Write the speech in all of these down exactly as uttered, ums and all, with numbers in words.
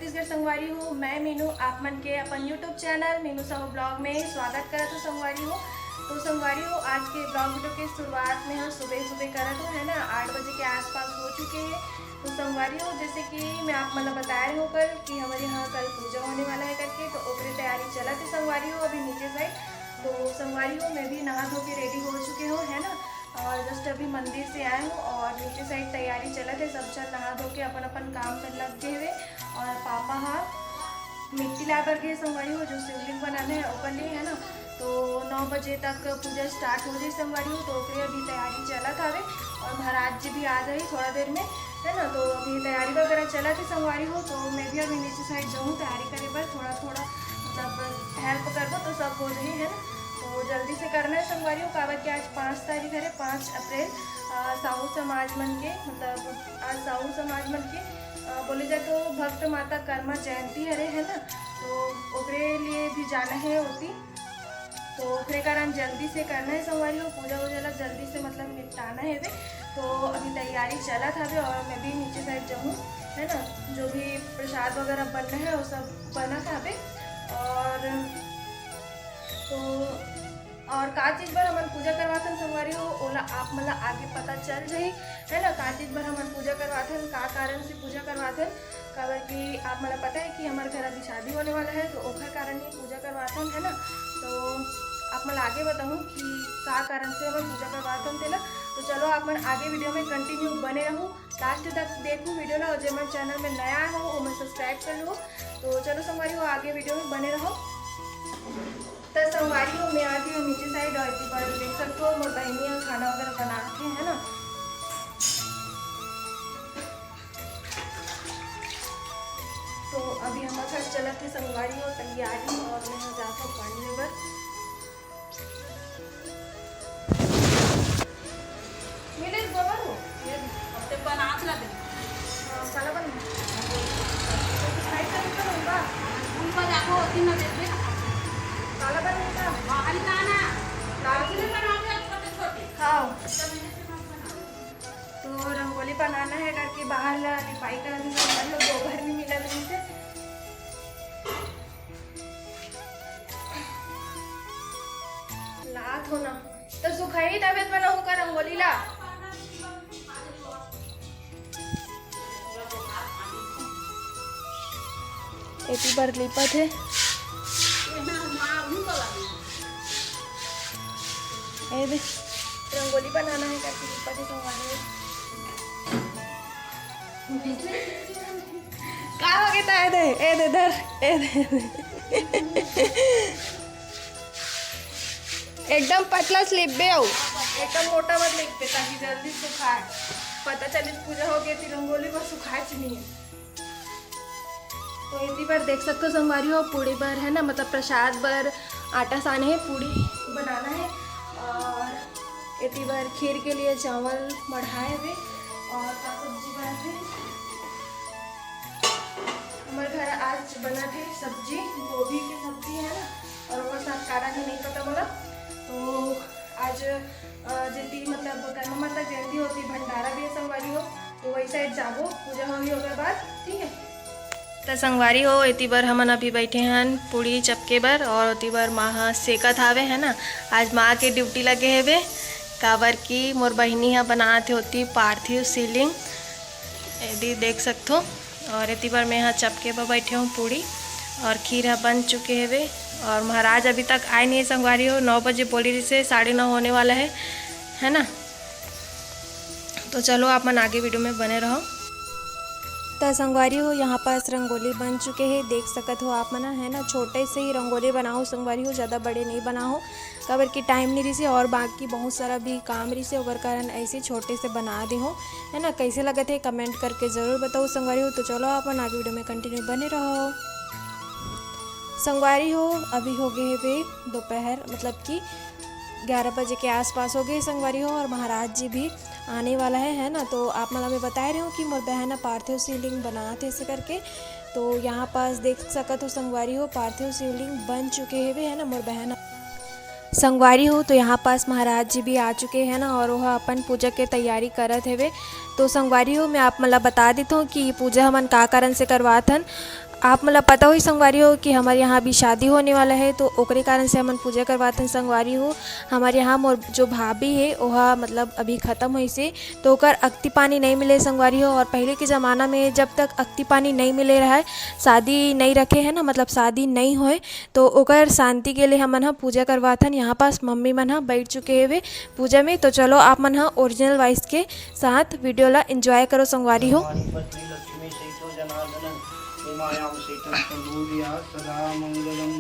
छत्तीसगढ़ संगवारी हो, मैं मीनू, आप मन के अपन YouTube channel Meenu Sahu blog में स्वागत करत हूँ संगवारी हो। तो संगवारी हो, आज के ब्लॉग वीडियो के शुरुआत में हम सुबह सुबह करत हूँ, है ना, आठ बजे के आसपास हो चुके हैं। तो संगवारी हो, जैसे कि मैं आप मन ला बताए रहे हूँ कल कि हमारे यहाँ कल पूजा होने वाला है करके, तो ओकरे तैयारी चलत है संगवारी हो अभी नीचे साइड। तो संगवारी हो, मैं भी नहा धो के रेडी हो चुके हूँ, है ना, और जस्ट अभी मंदिर से आए हूँ और नीचे साइड तैयारी चलत है, सब जन नहा धो के अपन अपन काम में लग गए हुए। और पापा हा मिट्टी लाए बर गए संगवारी हो, जो शिवलिंग बनाना है ओकर लिए, है ना। तो नौ बजे तक पूजा स्टार्ट हो जाए संगवारी हो, तो ओकरे अभी तैयारी चलत हवे। और महाराज जी भी आ जाही थोड़ा देर में, है ना। तो अभी तैयारी वगैरह चलत है संगवारी हो, तो मैं भी अभी नीचे साइड जाऊँ तैयारी करे बर, थोड़ा थोड़ा मतलब हेल्प करबो तो सब हो जाही, है ना। तो जल्दी से करना है संगवारी हो, काबर कि आज पाँच तारीख हरे, पाँच अप्रैल। अ, साहू समाज मन के, मतलब आज साहू समाज मन के, अ, बोले जाए तो भक्त माता कर्मा जयंती हरे, है ना। तो ओकरे लिए भी जाना है ओती, तो ओकरे कारण जल्दी से करना है संगवारी हो, पूजा वूजा ला जल्दी से मतलब निपटाना है बे। तो अभी तैयारी चलत हवे और मैं भी नीचे साइड जाऊँ, है ना। जो भी प्रसाद वगैरह बनना है वो सब बनत हवे। और तो और का चीज बर हमन पूजा करवाथन संगवारी हो, ओला आप मन ला आगे पता चल जाही, है ना। का चीज बर हमन पूजा करवाथन, का कारण से पूजा करवाथन, काबर कि आप मन ला पता है कि हमर घर अभी शादी होने वाला है, तो ओखर कारण ही पूजा करवाथन, है ना। तो आप मन ला आगे बताऊँ कि का कारण से हमन पूजा करवाथन तेला। तो चलो आप मन आगे वीडियो में कंटिन्यू बने रहू, लास्ट तक देखू वीडियो ला, और जे मन चैनल में नया हो वो मन सब्सक्राइब कर लो। तो चलो संगवारी हो, आगे वीडियो में बने रहो। तो संगवारी हो, मैं आ गई हूँ नीचे साइड और एक बार देख सकते हो मोर बहनी है खाना वगैरह बना के, है ना। तो अभी हमारे घर चलत है संगवारी हो तैयारी और मैं यहाँ जाता हूँ पानी लेबर। मिले गोबर हो। ये अब ते बनात ला दे। हाँ, काला बन। तो कुछ नहीं कर तो होगा। स्कूल पर जाको होती ना देख ले। काला बन होता। बाहरी ना ना। लाल की। बना दे छोटे छोटे। हाँ। तो रंगोली बनाना है करके बाहर ला लिपाई करा दी, मतलब गोबर नहीं मिला मेरे से। लात हो ना, तो सुखाई तबे तो बनाऊ का रंगोली ला। एती बर लिपत है। ए दे, रंगोली बनाना है करके लिपत है संगवारी। का हो गया? ए दे, ए दे, धर, ए दे, ए दे। एकदम पतला से लिपबे हो। एकदम मोटा मत लिपबे, ताकि जल्दी सुखाए। पता चलिस पूजा हो गई थी, रंगोली बर सुखाए च नहीं है। तो एती बर देख सकते हो संगवारी हो, पूड़ी बर है ना, मतलब प्रसाद बर आटा साने है, पूड़ी बनाना है। और एती बर खीर के लिए चावल मढ़ाए हुए और का सब्जी बनत है। हमारे घर आज बनत है सब्जी, गोभी की सब्जी है ना, और ओकर साथ काढ़ा भी नहीं पता बोला। तो आज अ, जेती मतलब कर्मा माता जयंती होती, भंडारा भी है संगवारी हो, तो वही साइड जाबो, पूजा होगी ओकर बाद, ठीक है। त संगवारी हो, एती बर हमन अभी बैठे हन पूड़ी चपके बर, और ओती बर माँ ह सेकत हावे, है ना। आज माँ के ड्यूटी लगे हेवे, काबर कि मोर बहिनी ह बनात हे ओती पार्थिव शिवलिंग, एदी देख सकथो। और एती बर मैं ह चपके बर बैठे हूँ पूड़ी, और खीर ह बन चुके हेवे। और महाराज अभी तक आए नहीं है संगवारी हो, नौ बजे बोली रहिसे, साढ़े नौ होने वाला है, है ना। तो चलो आप मन आगे वीडियो में बने रहो। त संगवारी हो, यहाँ पास रंगोली बन चुके हैं, देख सकत हो आप मन, है ना। छोटे से ही रंगोली बनाओ संगवारी हो, ज़्यादा बड़े नहीं बनाओ, काबर कि टाइम नहीं रहिसे और बाकी बहुत सारा भी काम रहिसे, ओकर कारण ऐसे छोटे से बना दे हो, है ना। कैसे लगत है कमेंट करके ज़रूर बताओ संगवारी हो। तो चलो आप मन आगे वीडियो में कंटिन्यू बने रहो। संगवारी हो, अभी हो गए हेवे दोपहर, मतलब कि ग्यारह बजे के आसपास हो गए संगवारी हो, और महाराज जी भी आने वाला है, है ना। तो आप मन ला मैं बताए रहे हूँ कि मोर बहन ह पार्थिव शिवलिंग बनात हे ऐसे करके। तो यहाँ पास देख सकत हो संगवारी हो, पार्थिव शिवलिंग बन चुके हेवे, है ना, मोर बहन ह। संगवारी हो, तो यहाँ पास महाराज जी भी आ चुके हैं ना, और वह अपन पूजा के तैयारी करत हेवे। तो संगवारी हो, मैं आप मन ला बता देत हूँ कि ये पूजा हमन का कारण से करवात हन। आप मन ला पता होही संगवारी हो कि हमर यहाँ अभी शादी होने वाला है, तो ओकरे कारण से हमन पूजा करवाथन संगवारी हो। हमर यहाँ मोर जो भाभी है, ओहा मतलब अभी खत्म होइसे, तो ओकर अक्ति पानी नहीं मिले संगवारी हो। और पहले के जमाना में जब तक अक्ति पानी नहीं मिले रहय, शादी नहीं रखे है ना, मतलब शादी नहीं होए, तो ओकर शांति के लिए हमन ह पूजा करवाथन। यहाँ पास मम्मी मन ह बैठ चुके हवे पूजा में। तो चलो, आप मन ह ओरिजिनल वॉइस के साथ वीडियो ला एंजॉय करो संगवारी हो। उमायां सहितं तं भूयात् सदा मंगलम्।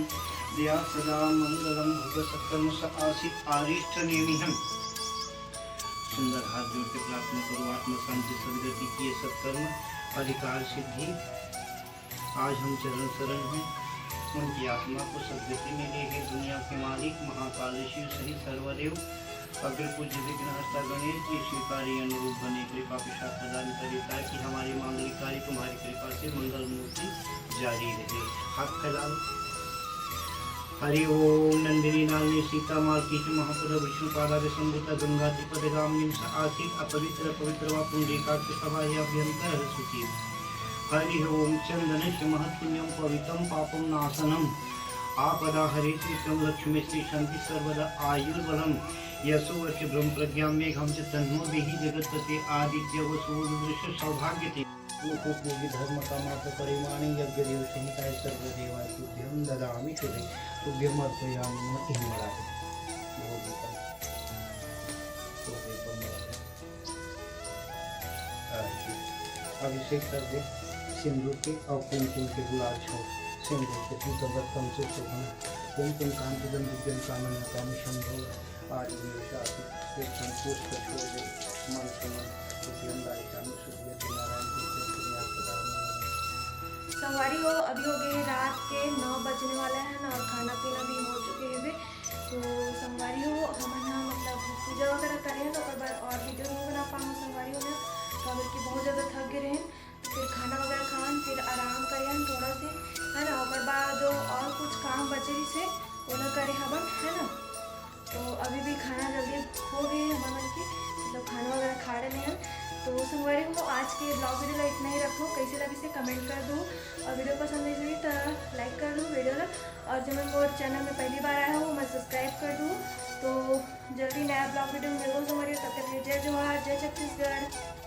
भूयात् सदा मंगलम्। भगवत सत्कर्म स आसीत् आरिष्ट नेमिहम्। सुंदर हाथ जोड़ के प्रार्थना करो, आत्म शांति, सदगति की ये सत्कर्म अधिकार सिद्धि। आज हम चरण शरण हैं, उनकी आत्मा को सदगति मिले। हे दुनिया के मालिक महाकाल शिव सहित सर्वदेव, अग्र पूज्य विघ्नहर्ता गणेश जी, स्वीकारी अनुरूप बने कृपा प्रसाद प्रदान करें, ताकि हमारे मांगलिक कार्य तुम्हारी कृपा से मंगल मूर्ति जारी रहे। हाथ फैला लो। हरि ओम। नंदिनी नागिनी सीता मालकी च महापद विष्णु पादाद संभूता गंगा पद गामिनी स आसीत अपवित्र पवित्र वा पुंडरीकाक्ष सभा अभ्यंतर सुचि। हरि ओम। चंदनस्य महत्पुण्यम पवित्रम पापम नाशनम। आपदा हरेत नित्यम लक्ष्मी श्री शांति सर्वदा आयुर्बलम। यशो वच ब्रह्म प्रज्ञा मेघम च तन्नो देहि जगतपते आदित्य व सूर्य दृश्य सौभाग्य ते। लोकोपयोगी धर्म का मात्र परिमाणी यज्ञ देव संहिताय सर्वदेवाय तुभ्यम ददामि शुभे। तुभ्यम अर्पयामि नमः। इहम मड़ा दे। वो भी कर। वो भी कर मड़ा दे। अभिषेक कर दे सिंदूर के और कुमकुम के गुलाल छोड़। सिंदूर के पीतम रत्नम सुशोभन कुमकुम कांति गंध दिव्यम कानन कामि शंभव। आज निवेश आदि एक संतोष का छोड़ दे। मन से मन उद्यम दायिका में सूर्य के नारायण को प्रेम के न्यास प्रदान। संगवारी हो, अभी हो गए हैं रात के नौ बजने वाला है ना, और खाना पीना भी हो चुके हैं। तो संगवारी हो, हमन ह मतलब पूजा वगैरह करे हैं, तो ओकर बाद और वीडियो नहीं बना पाऊँ संगवारी हो ना, तो हम लोग की बहुत ज़्यादा थक गए हैं। तो फिर खाना वगैरह खान, फिर आराम करे हन थोड़ा से, है ना। ओकर बाद और कुछ काम बचे रहिस हे, ओला करे हवन, है ना। तो अभी भी खाना जल्दी हो गए हमन मन के, मतलब खाना वगैरह खा डरे हन। तो संगवारी हो, आज के ब्लॉग वीडियो ला इतना ही रखो। कैसे लगिस हे कमेंट कर दो, और वीडियो पसंद आइस होही तो लाइक कर दो वीडियो ला, और जो मन मोर चैनल में पहली बार आए हो, मन सब्सक्राइब कर दो। तो जल्दी नया ब्लॉग वीडियो में मिलबो संगवारी हो, तब तक के लिए जय जोहार, जय छत्तीसगढ़।